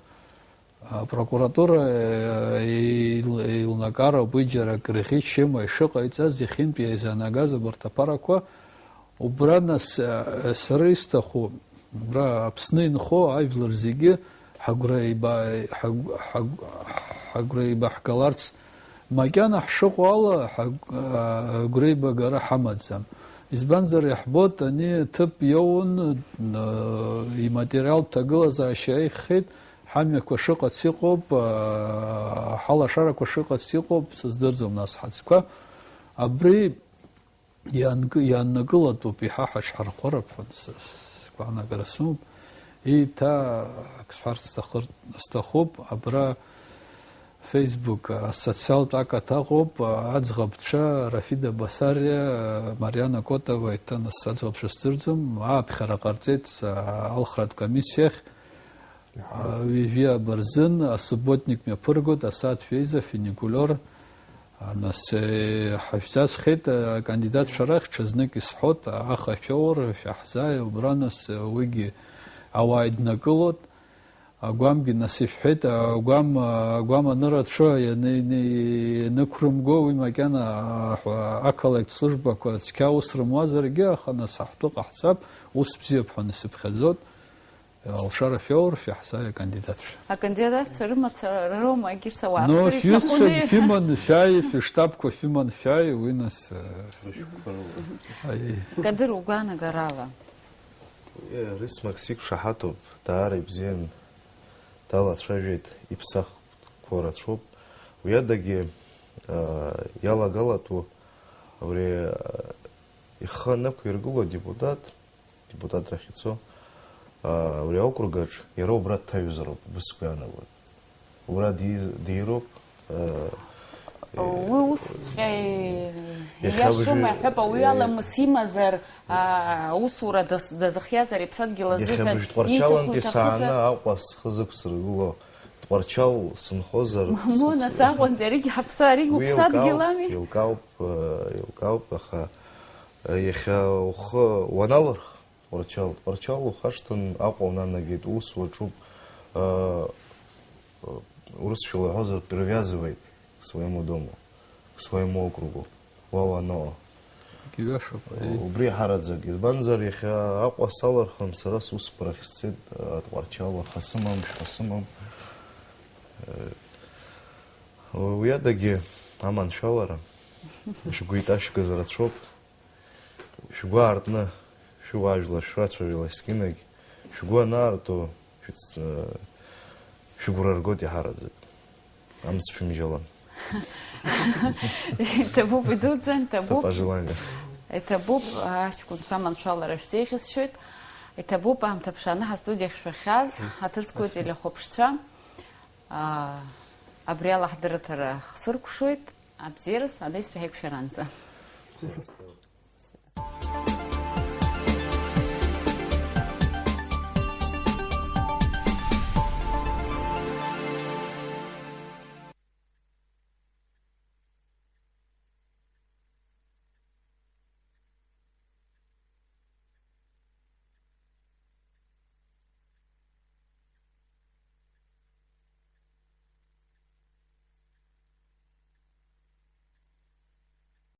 Апрокуратура, э, еил-, еилнакароуп уи џьара акрыхьыччама ишыҟаиҵаз, иахьынтәи иаизаанагаз абарҭ аԥарақәа. Убра нас, э, сара исҭаху, убра Аԥсны инхо ажәлар зегьы ҳагәра еиба-, ҳагә-, ҳагә-, ҳагәра еибаҳгаларц макьана ҳшыҟоу ала ҳагә-, а, агәра еибагара ҳамаӡам. Избанзар, иаҳбоит, ани ҭыԥ иоуан, э, иматериалтә ҭагылазаашьа аиӷьхеит, Ҳамҩақәа шыҟац иҟоуп, аа, ҳалашарақәа шыҟац иҟоуп, сыздырӡом нас ҳаӡқәа. Абри иаанкы-, иааннакылатәуп, еиҳа ҳаҽҳархәароуп ҳәа с-, сгәаанагара сымоуп. Еиҭа ак сҳәарц сҭахыр-, сҭахуп, абра Facebook асоциалтә акаҭ аҟоуп, аӡӷабцәа Рафида Басариа, Мариана Котова, еиҭа нас аӡӷабцәа сдырӡом, ааԥхьара ҟарҵеит, с-, алхратә комиссиахь. Ҩажәи абырзын асубботник мҩаԥыргоит, асааҭ жәеиза, фуникулиор. Нас, э, ҳажәҵасхьеит, э, акандидатцәа рахь ҽазнык исҳәот, аха шәоур, шәаҳзааи, убра нас, э, уигьы ауаа иднакылот. Агәамгьы нас ишәҳәеит, агәам, агәам анырацәа ианы-, ианы-, ианықәрымго, уи макьана, а, ақалақьтә службақәа цқьа аус рымуазаргьы, аха нас ҳтәы ҟаҳҵап, ус бзиоуп ҳәа насыԥхьаӡот. Алшара шәоур, шәаҳзааи акандидатцәа. Акандидатцәа рымацара роума егьырҭ ауаа? Но, ԥсыр шәҩызцәагь изҭаху шәыман шәааи, шәыштабқәа шәыман шәааи, уи нас, э, Рышәҟәқәа рыла. Аиеи. Кадыр, угәаанагарала? Э, Рысмак сиқәшаҳаҭуп, даара ибзиан, далацәажәеит, иԥсахқәа рацәоуп. Уи адагьы, э, иалагалатәу абри, э, ихы анықәиргыло адепутат, депутатрахь ицо, а, абри аокругаҿ иара убра дҭаҩзароуп, убас сгәы иаанагоит. Убра ди-, дироуп, а, Уи усҵәҟьа иахьа ииашоума, абыржәы, иаҳҳәап, ауаҩы э, аламыс имазар, а, аусура даз-, дазыхиазар, иԥсадгьыл иахьа азыҳәан абыржә Тҟәарчалнтәи ииҭаху сааны иҭахызар? Аҟәа схы зықәсыргыло, Тҟәарчал сынхозар, Мамоу, нас сықәсыргыло. Аҟәантәи аригьы ҳаԥсаа аригьы Уи уԥсадгьыл еилкаауп, ами? Еилкаауп, э, еилкаауп, аха, э, иахьа ухы уаналырх, Тҟәарчал, Тҟәарчал ухашҭын, Аҟәа унанагеит, ус уаҿуп, э, э, урысшәала уҳәозар, привязывает к своему дому, к своему округу, уа уаноу. Иҩашоуп, аиеи. Убри ҳараӡак, избанзар, иахьа Аҟәа салырхын, сара сусқәа рахь сцеит, э, Тҟәарчал, аха сымам, шәҟа сымам. Э, уи адагьы аманшәалара, шәгәы иҭашәкыз рацәоуп. Шәгәы аартны, шәуаажәлар шәрацәажәала есқьынагь, шәгәы анаарту, шәыц-, э, шәыгәра ргоит иаҳараӡак. Амц шәымжьалан. Иҭабуп, идуӡӡан, иҭабуп. По пожеланию. Иҭабуп, аҷкәынцәа аманшәалара шәзеиӷьасшьоит. Иҭабуп, аамҭа ԥшааны ҳастудиахь шәахьааз, ҳаҭыр зқәу ателехәаԥшцәа. Аа, абри ала ҳдырраҭара хсыркәшоит. Абзиараз, анаҩстәи ҳаиқәшәаранӡа.